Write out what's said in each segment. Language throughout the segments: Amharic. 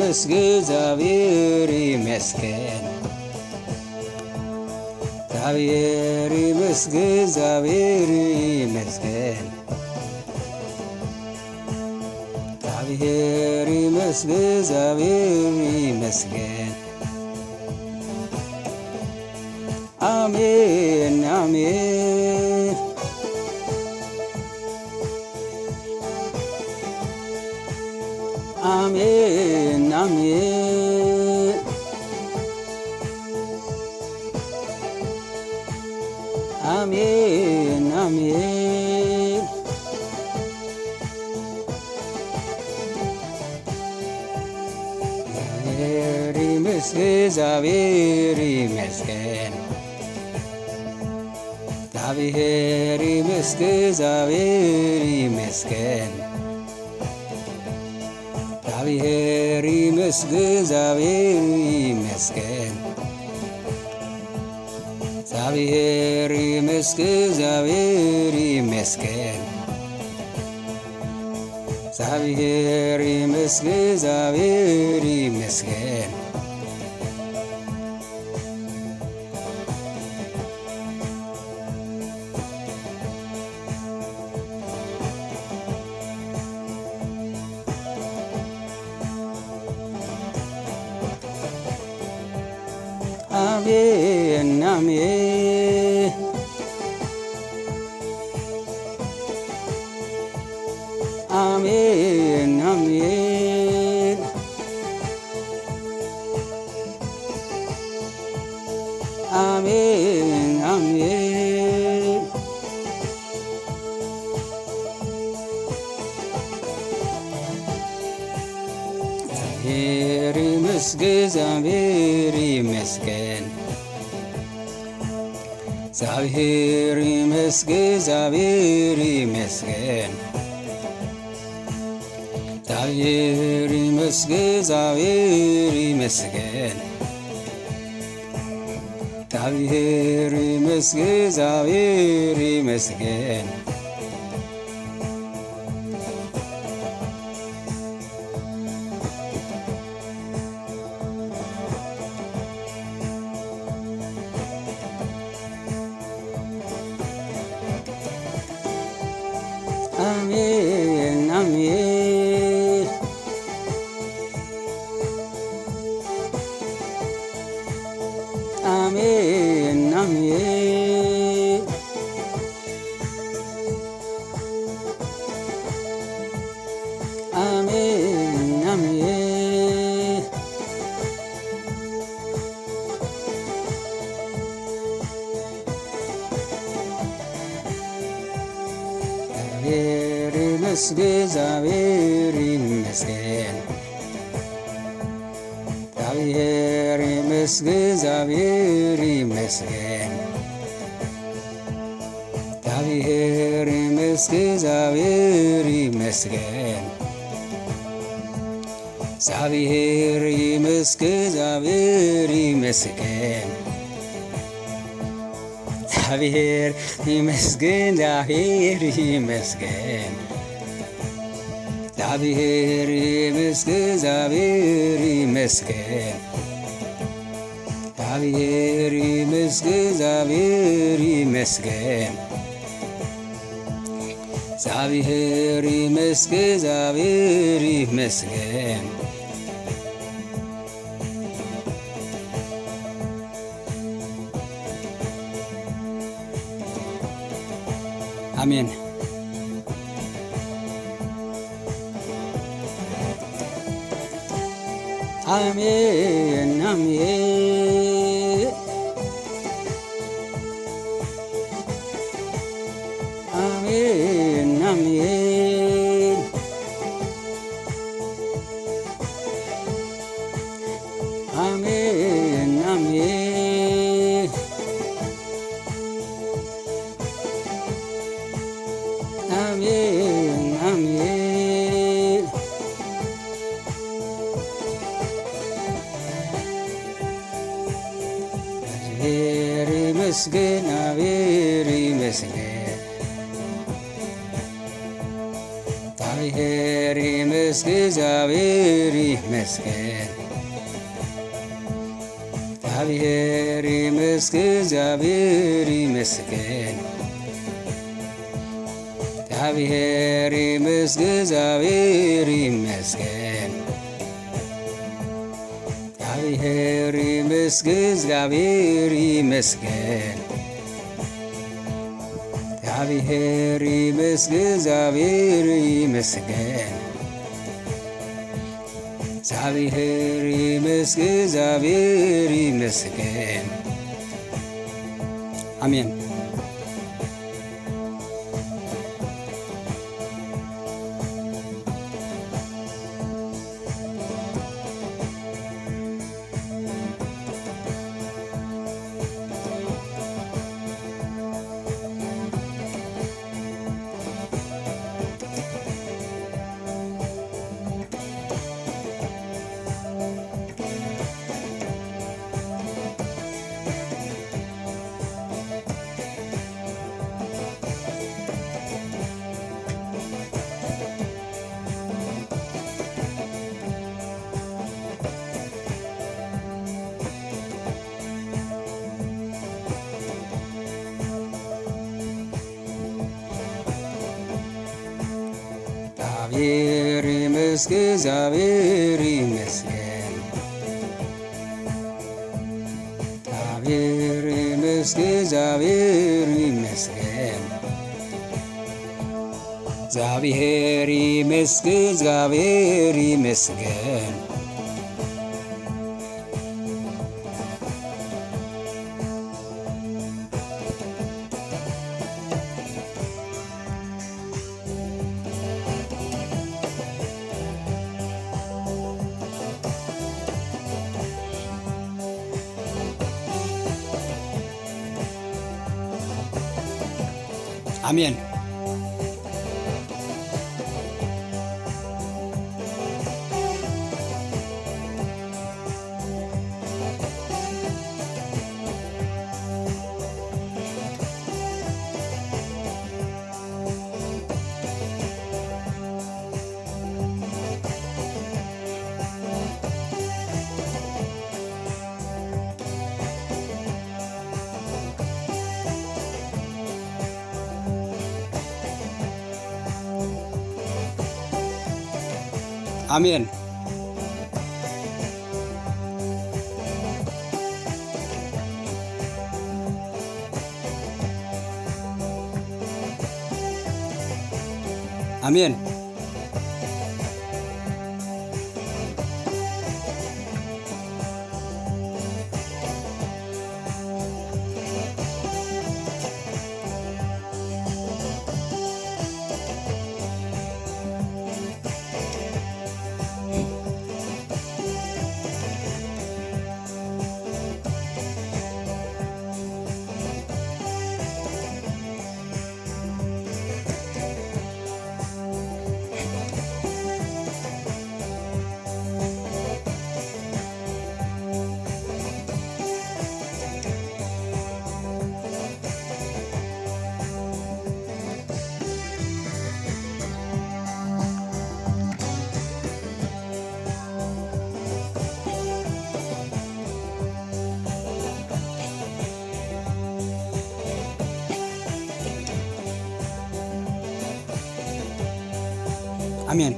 ይመስገን፣ እግዚአብሔር ይመስገን፣ እግዚአብሔር ይመስገን፣ እግዚአብሔር ይመስገን፣ እግዚአብሔር ይመስገን፣ እግዚአብሔር ይመስገን። አሜን አሜን። አሜን አሜን። አሜን አሜን። እግዚአብሔር ይመስገን፣ እግዚአብሔር ይመስገን፣ እግዚአብሔር ይመስገን፣ እግዚአብሔር ይመስገን፣ እግዚአብሔር ይመስገን፣ እግዚአብሔር ይመስገን፣ እግዚአብሔር ይመስገን፣ እግዚአብሔር ይመስገን፣ እግዚአብሔር ይመስገን፣ እግዚአብሔር ይመስገን። አሜን አሜን። አሜን አሜን። አሜን አሜን። እግዚአብሔር ይመስገን፣ እግዚአብሔር ይመስገን፣ እግዚአብሔር ይመስገን፣ እግዚአብሔር ይመስገን፣ እግዚአብሔር ይመስገን፣ እግዚአብሔር ይመስገን፣ እግዚአብሔር ይመስገን፣ እግዚአብሔር ይመስገን። አሜን አሜን። አሜን አሜን። አሜን አሜን። እግዚአብሔር ይመስገን፣ እግዚአብሔር ይመስገን፣ እግዚአብሔር ይመስገን፣ እግዚአብሔር ይመስገን፣ እግዚአብሔር ይመስገን፣ እግዚአብሔር ይመስገን፣ እግዚአብሔር ይመስገን፣ እግዚአብሔር ይመስገን፣ እግዚአብሔር ይመስገን፣ እግዚአብሔር ይመስገን፣ እግዚአብሔር ይመስገን፣ እግዚአብሔር ይመስገን፣ እግዚአብሔር ይመስገን፣ እግዚአብሔር ይመስገን፣ እግዚአብሔር ይመስገን፣ እግዚአብሔር ይመስገን። አሜን። አሜን አሜን። አሜን አሜን። አሜን አሜን። አሜን አሜን። እግዚአብሔር ይመስገን፣ እግዚአብሔር ይመስገን፣ እግዚአብሔር ይመስገን፣ ይመስገን፣ እግዚአብሔር ይመስገን። እግዚአብሔር ይመስገን፣ እግዚአብሔር ይመስገን። እግዚአብሔር ይመስገን፣ እግዚአብሔር ይመስገን። እግዚአብሔር ይመስገን፣ እግዚአብሔር ይመስገን። እግዚአብሔር ይመስገን፣ እግዚአብሔር ይመስገን። እግዚአብሔር ይመስገን፣ እግዚአብሔር ይመስገን። አሜን። እግዚአብሔር ይመስገን፣ እግዚአብሔር ይመስገን። እግዚአብሔር ይመስገን፣ እግዚአብሔር ይመስገን። እግዚአብሔር ይመስገን፣ እግዚአብሔር ይመስገን። አሜን። አሜን። አሜን። አሜን።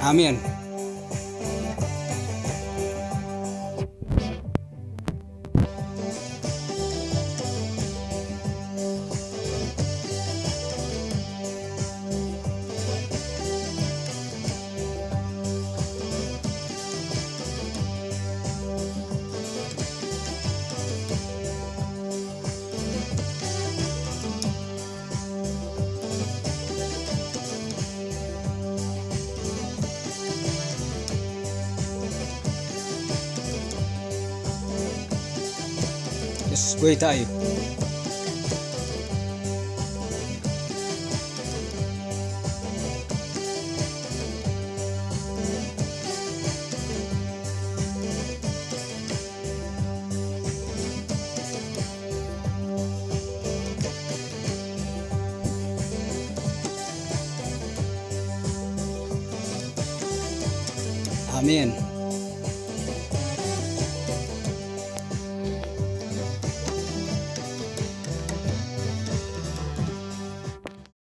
አሜን። ኢየሱስ ጎይታ እዩ። አሜን።